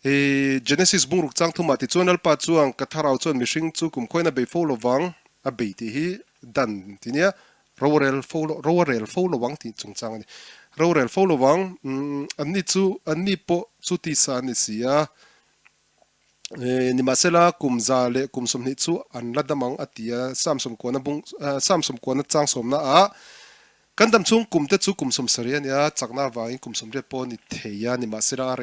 I Genesis bungruk chang thumah tichuan Lalpa chuan ka thlarau chuan mihring chu kumkhawiin a bei fo lovang, a bei tih hi dan ti nia, rorel fo lo, ro a rel fo lo ang tih chungchang a ni. Rorel fo lovang, anni chu, anni pawh chu tisa an ni si a, nimahsela kum 120 chu an la dam ang a ti a, Psalm sawmkuana bung, Psalm sawmkuana chang sawmna ah Kan dam chhung kum te chu kum 70 a nia, chakna avangin kum 80 pawh a ni thei a, nimahsela a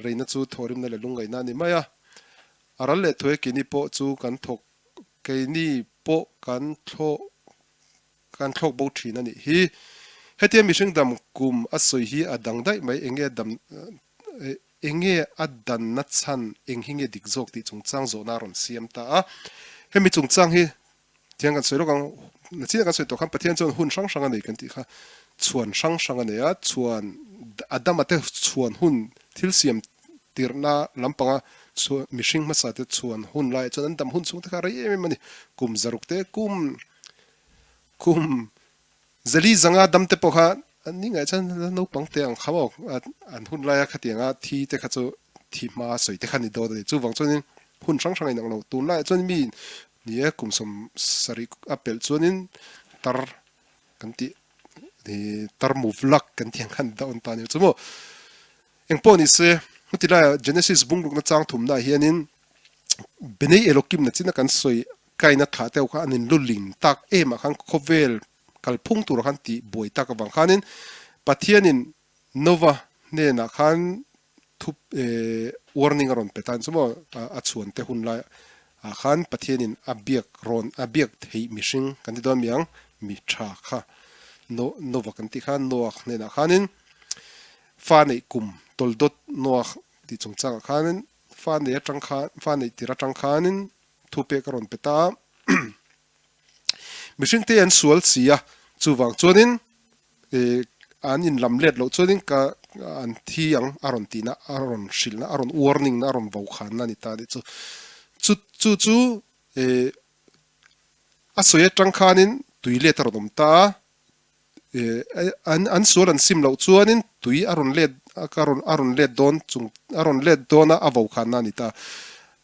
reina chu thawhrimna leh lungngaihna a ni mai a. A ral leh thuai keini pawh chu kan thawk, keini pawh kan thlawh, kan thlawk bo thin a nih hi. Hetia mihring dam kum a sawi hi a dang daih mai, enge a dam, enge a danna chhan, eng hi nge dik zawk tih chungchang zawhna a rawn siam ta a. Hemi chungchang hi Thiang kan sawi lawk ang, nachina kan sawi tawh khan Pathian chuan hun hrang hrang a nei kan tih kha chhuan hrang hrang a nei a, chhuan Adama te chhuan hun thil siam tirhna lampanga chhuan mihring hmasa te chhuan hun laiah chuan an dam hun chhung te kha rei em em a ni, kum zaruk te kum kum Zali zanga dam te pawh kha an ni ngaih chuan naupang te ang kha maw an hun laia khatianga thi te kha chu thi hma sawi te kha ni dawn a ni. Chuvang chuanin hun hrang hrang a inang lo. Tunlaiah chuan mi ni e kum 70 a pelh chuanin tar kan tih tar muvlak kan tih ang khan dawn ta a ni. Chu maw engpawh ni se heti laiah Genesis bungrukna chang thumnaah hianin Benei Elokim na china kan sawi Kaina thlah deuh kha an in luling tak em ah khan khawvel kalphung turah khan tih buai tak avang khanin Pathianin Nova hnenah khan thu warning a rawn pe ta a ni chu maw a chhuan te hun lai ah khan Pathianin a biak rawn a biak theih mihring kan ti dawn mi ang mi tha kha Nova kan tih kha Noah hnenah khanin fa neih kum tawldawt Noah tih chungchangah khanin fa nei atang khan fa neih tir atang khanin Thu pek a rawn pe ta a, mihringte an sual si a, chuvang chuanin an inlam let loh chuanin ka an thi ang a rawn tihna, a rawn hrilhna, a rawn warning na, a rawn vokhanna a ni ta a nih chu. Chu chu chu a sawi atang khanin tui let a rawn awm ta a, an an sual an sim loh chuanin tui a rawn let a rawn a rawn let dawn chung a rawn let dawn a a vokhanna a ni ta.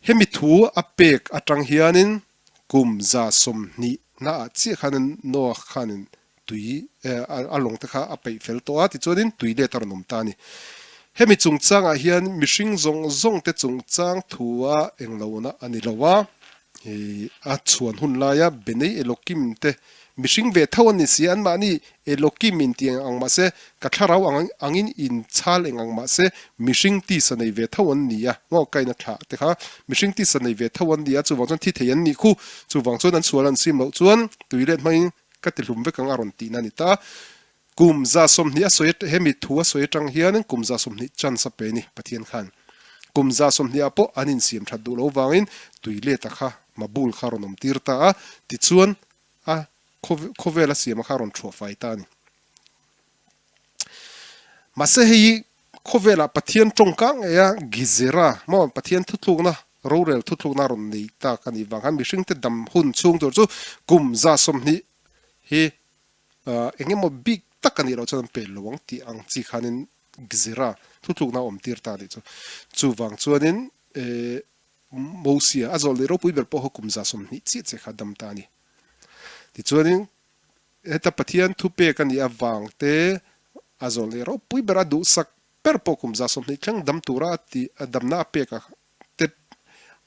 Hemi thu a pek atang hianin kum 120 naah chiah khanin Noah khanin tui a lawng te kha a peih fel tawh a tichuanin tui let a rawn awm ta a ni. Hemi chungchangah hian mihring zawng zawng te chungchang thu a englohna a ni lo a, a chhuan hun laia Benei Elokim te Mihring ve tho an ni si, anmahni Elokim in ti eng ang mah se, ka thlarau ang angin in chhal eng ang mah se, mihring tisa nei ve tho an ni a, ngaw kaina thlah te kha mihring tisa nei ve tho an ni a, chuvang chuan thi thei an nih khu, chuvang chuan an sual an sim loh chuan tui let hmangin ka ti hlum vek ang a rawn tihna a ni ta. Kum 120 a sawi hemi thu a sawi atang hian kum 120 chance a pe ni Pathian khan. Kum 120 ah pawh an insiam that duh lo vangin tui let a kha mabul kha a rawn awm tir ta a, tichuan a khawvel a siam a kha a rawn thuah fai ta a ni. Mahse hei hi khawvelah Pathian tawngka ngei a Gizera maw Pathian thuthlukna rorel thuthlukna a rawn nei tak a nih vang khan mihringte dam hun chhung tur chu kum 120 hi eng emaw bik tak a nih loh chuan an pel lo ang tih ang chi khanin Gizera thuthlukna a awm tir ta a nih chu. Chuvang chuanin Mosia a zawlh leh ropui ber pawh kha kum 120 chiah chiah kha a dam ta a ni. Tichuanin heta Pathian thupek a nih avang te a zawlh leh ropui ber a duhsak ber pawh kum 120 thleng dam tura a tih a damna a pek a te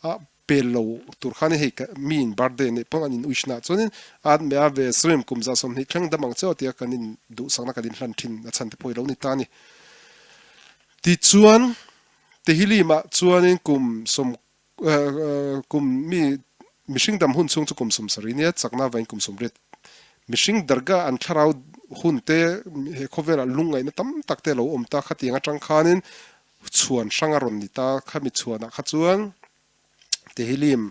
a pel lo tur khan hei mi in birthday neih pawh an in wish na chuanin a me a ve sawm kum 120 thleng dam ang cheu tia kan in duhsakna kan in hlan thin a chhan te pawh i lo ni ta a ni. Tichuan Tehillimah chuanin kum sawm kum mi mihring dam hun chhung chu kum 70 nia chakna vain kum 80 mihring darga an thlarau hun te he khawvelah lungngaihna tam tak te a lo awm ta khatiang atang khanin chhuan hrang a rawn ni ta khami chhuanah kha chuan Tehillim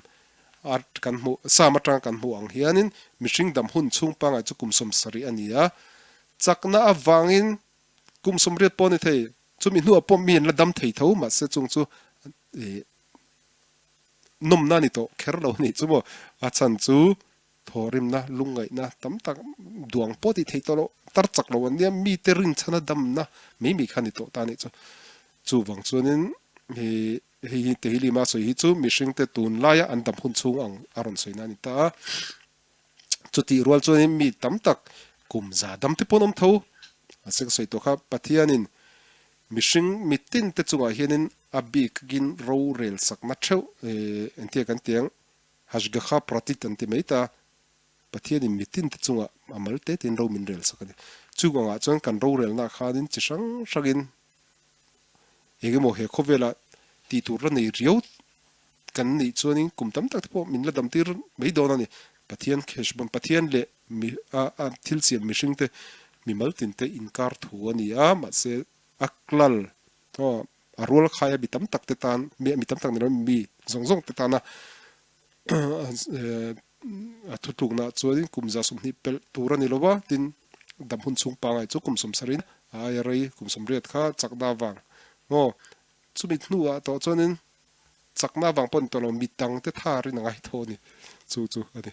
a kan hmuh Psalm atanga kan hmuh ang hianin mihring dam hun chhung pangai chu kum 70 a ni a chakna avangin kum 80 pawh a ni thei. Chumi hnuah pawh mi an la dam thei tho, mahse chung chu ih nawmna a ni tawh kher lo a nih chu maw. A chhan chu thawhrimna, lungngaihna tam tak duang pawh tih theih tawh loh, tar chak lo an nia, mite rinchhana damna mai mai kha a ni tawh ta a nih chu. Chuvang chuanin ih. Hei hi Tehilima sawi hi chu mihringte tunlaia an dam hun chhung ang a rawn sawina a ni ta a. Chutih rual chuanin mi tam tak kum za dam te pawh an awm tho. Mahse ka sawi tawh kha Pathianin mihring mitin te chungah hianin a bikin rorel sakna theuh engtia kan ti ang Hashgakha Pratit an ti mai ta. Pathianin mitin te chungah a mal te tein ro min rel sak a ni. Chung angah chuan kan rorelnaah khanin chi hrang hrangin eng emaw he khawvela tih tur la nei riau kan nih chuanin kum tam tak te pawh min la dam tir mai dawn a ni. Pathian kheshbon, Pathian leh mi a a thil siam mihring te mimal tin te inkar thu a ni a, mahse a klal aw a rual khaia mi tam tak te tan mi tam tak ni lo mi zawng zawng te tana A thutluknaah chuanin kum 120 pelh tur a ni lo va, tin, dam hun chhung pangai chu kum 70 in a aia rei kum 80 kha chakna avang maw? Chumi hnuah tawh chuanin chakna avang pawh ni tawh lo, mi dangte tharin a ngai tho a ni, chu chu a ni.